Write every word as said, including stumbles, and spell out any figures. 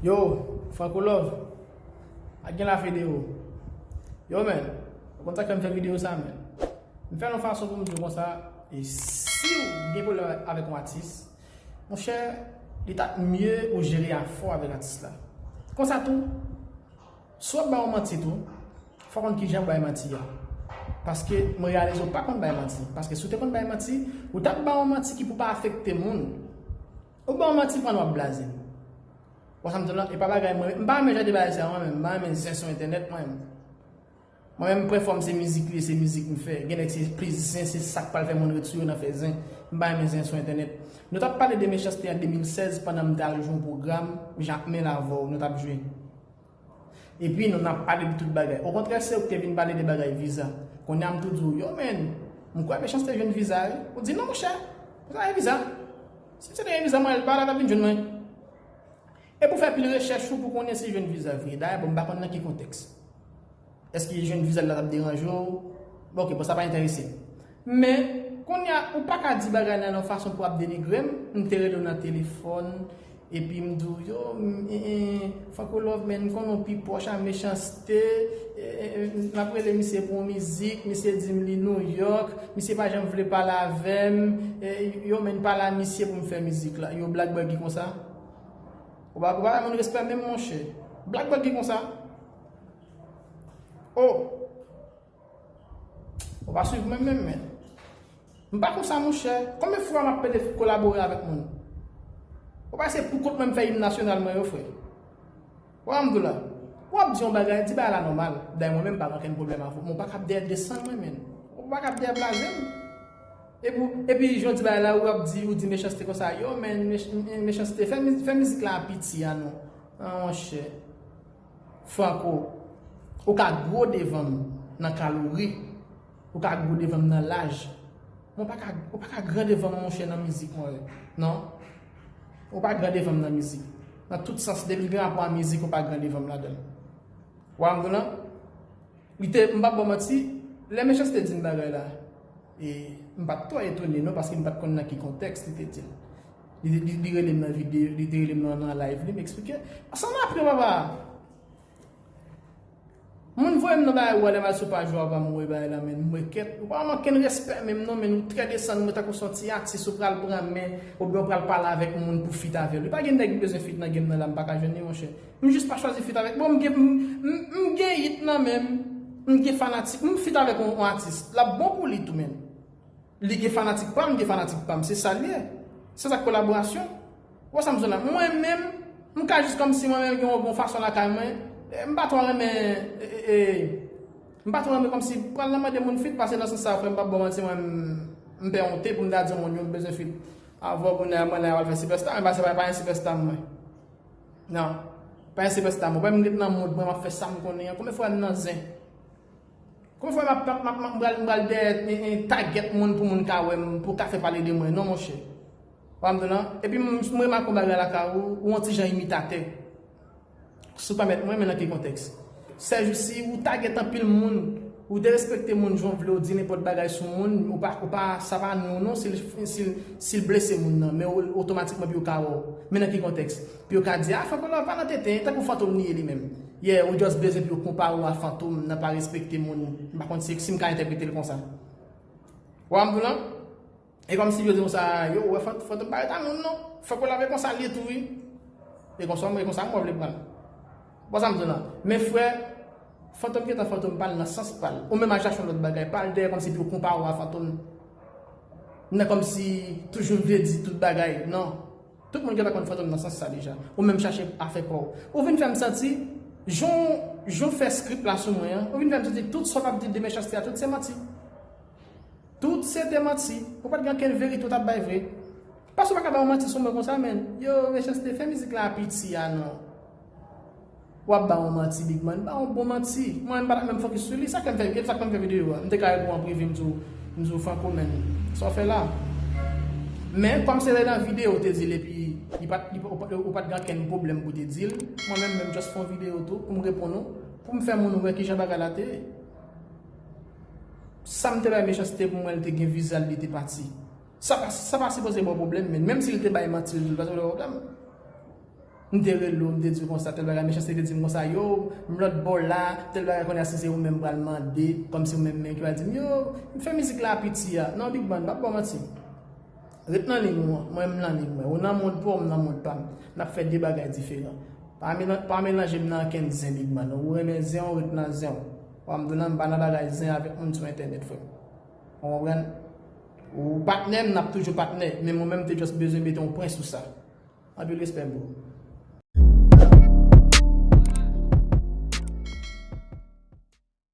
Yo, Franco Love, ak gen la fede yo. Yo, men, ou konn sa k fè m fè videyo sa, men. M fè l yon fason pou m di w konsa, e si w gen pwoblèm avèk yon atis, monchè, li t ap mye ou jere afè w avèk atis la. Konsa tou, si w ap ba yon manti tou, fò w konn kijan w bay manti a. Paske mwen reyalize w pa konn bay manti. Paske si w te konn bay manti, ou t ap ba yon manti ki pou pa afekte moun. Ou ba yon manti pandan w ap blaze m. Ou wè sa m di w la? E pa bagay mwen, m pa renmen jan de bagay sa, mwen menm. M pa renmen zen sou entènèt, mwen menm. Mwen menm, pwèfòm se mizik li, se mizik m fè. Gen nèg se plis zen, se sa k pral fè moun ret sou yo nan fè zen. M pa renmen zen sou entènèt. Nou t ap pale de Mechanste an de mil sèz pandan m t al jwe yon pwogram, Jakmèl avè w, nou t ap jwe. Epi nou n ap pale de tout bagay. Okontrè, se ou ki te vin pale de bagay viza. Kounye a m tou di w, yo, men, m kwè Mechanste jwenn viza, wi. Ou di, non, monchè, sa gen viza. Si m se te gen viza, mwen, l pa la t ap vin jwenn mwen. E pou fè pil rechèch ou pou konnen si l jwenn viza vre. Dayè, bon, m pa konn nan ki kontèks. Èske jwenn viza la t ap deranje w? Bon, ok, bon, sa pa enterese m. Men, kounye a, ou pa ka di bagay la nan yon fason pou ap denigre m. M te rele w nan telefòn, epi m di w, yo, m, e, e, Franco Love, men, m konnen w pi pwòch a Mechanste, e, e, e, m ap rele misye pou yon mizik, misye di m li Nouyòk, misye pa janm vle pale avè m, e, yo, men, pale a misye pou m fè mizik la. Yo, Black Buggy konsa? Ou pa, ou pa bay moun respè menm, monchè. Black Buggy konsa? Oh! Ou pa swiv mwen menm, men. M pa konsa, monchè. Konbyen fwa m ap pede kolabore avèk moun? Ou pa se pou kont mwen m fè im nasyonal mwen yo, frè? Ou wè m di w la? W ap di yon bagay, di bagay la nòmal. Dayè, mwen menm, m pa gen okenn pwoblèm avè w. Men w pa kab dèyè desann mwen, men. Ou pa kab dèyè blaze m. Epi, epi jan w di bagay la, w ap di, ou di Mechanste konsa, yo, men, Mech-, Mechanste, fè miz-, fè mizik la piti a non. Ah, monchè. Franco, ou ka gwo devan m nan kalori, ou ka gwo devan m nan laj, men ou pa ka, ou pa ka gran devan m, monchè, nan mizik mwen, non. Ou pa gran devan m nan mizik. Nan tout sans, depi l gen rapò a mizik, ou pa gran devan m ladan l. Ou wè m di w la? Li te, m p ap ba w manti, lè Mechanste di m bagay la, e m pa t twò etone non, paske m pa t konn nan ki kontèks li te di l. Li, li, li rele m nan videyo, li te rele m nan, nan live li, m eksplike. Sa m apre, papa. Moun voye m nan bagay ou a, lè m al sou paj ou a, pa m wè bagay la, men m wè kèt. Ou pa manke n respè menm non, men ou trè desann mwen tankou se yon ti atis ou pral pran men, oubyen ou pral pale avèk moun pou feat avè l. Li pa gen nèg m bezwen feat nan game nan la, m pa ka jwenn li, monchè. M jis pa chwazi feat avèk. Bon, m gen, m, m, m gen hit nan men m. M gen fanatik. M feat avèk yon, yon atis. L ap bon pou li tou, men. Li gen fanatik pa m, m gen fanatik pa m. Se sa l ye. Se sa k kolaborasyon. Ou wè sa m di w la? Mwen menm, m ka jis kòmsi mwen menm gen yon bon fason lakay mwen. E, m pa twò renmen, e, e, e, m pa twò renmen kòmsi pral nan mande moun feat, paske nan sans sa, frè m, m p ap ba w manti, mwen, m, m pè onte pou m ta di yon moun yo m bezwen feat. Avè w, kounye a, mwen la, w al fè sipèsta, men pa, se pa, pa yon sipèsta mwen. Non. Pa yon sipèsta mwen. Mwen, m ret nan mood mwen, m ap fè sa m konnen an. Konbyen fwa m nan zen? Konbyen fwa m ap, m ap, m ap, m ap, m pral, m pral dèyè, e, e, tagèt moun pou moun ka wè m, pou ka fè pale de mwen? Non, monchè. Ou wè m di w la? Epi m, m remake yon bagay lakay ou, ou yon ti jan imitatè. Si w pèmèt mwen, men nan ki kontèks? Sèjousi, ou tagèt anpil moun, ou derespekte moun jan w vle, ou di nenpòt bagay sou moun, ou pa, ou pa, sa pa nou non, si l, si l, si l blese moun nan, men ou, otomatikman pou yo ka wè w. Men nan ki kontèks? Pou yo ka di, a, Franco Love pa nan tenten, tankou Fantom li ye li menm. Yeah, ou just bezwen pou yo konpare w a Fantom, nan pa respekte moun. M pa konn si, si m ka entèprete l konsa. Ou wè m di w la? E kòmsi yo di konsa, yo, ou wè Fant-, Fantom pa ret a moun non. Fòk ou lave konsa l ye tou, wi. E konsa, e konsa, mwen vle pran l. Bon, sa m di w la. Men frè, Fantom gentan Fantom pa l nan sans pa l. Ou menm al chache yon lòt bagay. Pa al dèyè kòmsi pou yo konpare w a Fantom. Nan kòmsi toujou vle di tout bagay. Non. Tout moun gentan konn Fantom nan sans sa deja. Ou menm chache afè pa w. Ou vin fè m santi, jan w, jan w fè script la sou mwen an, ou vin fè m santi tout sa w ap di de Mechanste a, tout se manti. Tout se te manti. Ou pa t gen okenn verite ou t ap bay vre. Paske ou pa ka bay yon manti sou mwen konsa, men. Yo, Mechanste, fè mizik la piti a non. W ap ba yon manti, Big Man. Ba yon bon manti. Mwen, m pa t ap menm fokis sou li. Sa k fè m fè, e sa k fè m fè videyo a. M te ka reponn an prive, m di w, m di w, Franco, men, sa w fè la? Men, kòm se te nan videyo ou te di l, epi li pa t, li pa, ou pa, ou pa t gen okenn pwoblèm pou w te di l, mwen menm, menm just fè yon videyo tou, pou m reponn ou, pou m fè moun wè kijan bagay la te ye. Sa m te bay Mechanste pou mwen, li te gen viza l, li te pati. Sa pa, sa pa sipoze ba w pwoblèm, men menm si li te bay manti, li pa sipoze ba w pwoblèm. M te rele w, m te di w konsa, tèl bagay, Mechanste te di m konsa, yo, m lòt bò la, tèl bagay, kounye a si se ou menm pral mande, kòmsi ou menm menm ki pral di m, yo, m fè mizik la piti a. Non, Big Man, m pap ba w manti. Ret nan liy ou an, mwen m nan liy mwen. Ou nan mond pa w, m nan mond pa m. N ap fè de bagay diferan. Pa melan-, pa melanje m nan ankenn zen, Big Man. Ou renmen zen w, ret nan zen w. W ap m di w nan, m pa nan bagay zen avèk moun sou entènèt, frè m. Ou konprann? Ou patnè m, n ap toujou patnè. Men mwen menm, m te just bezwen mete yon pwen sou sa. Anpil respè, bro.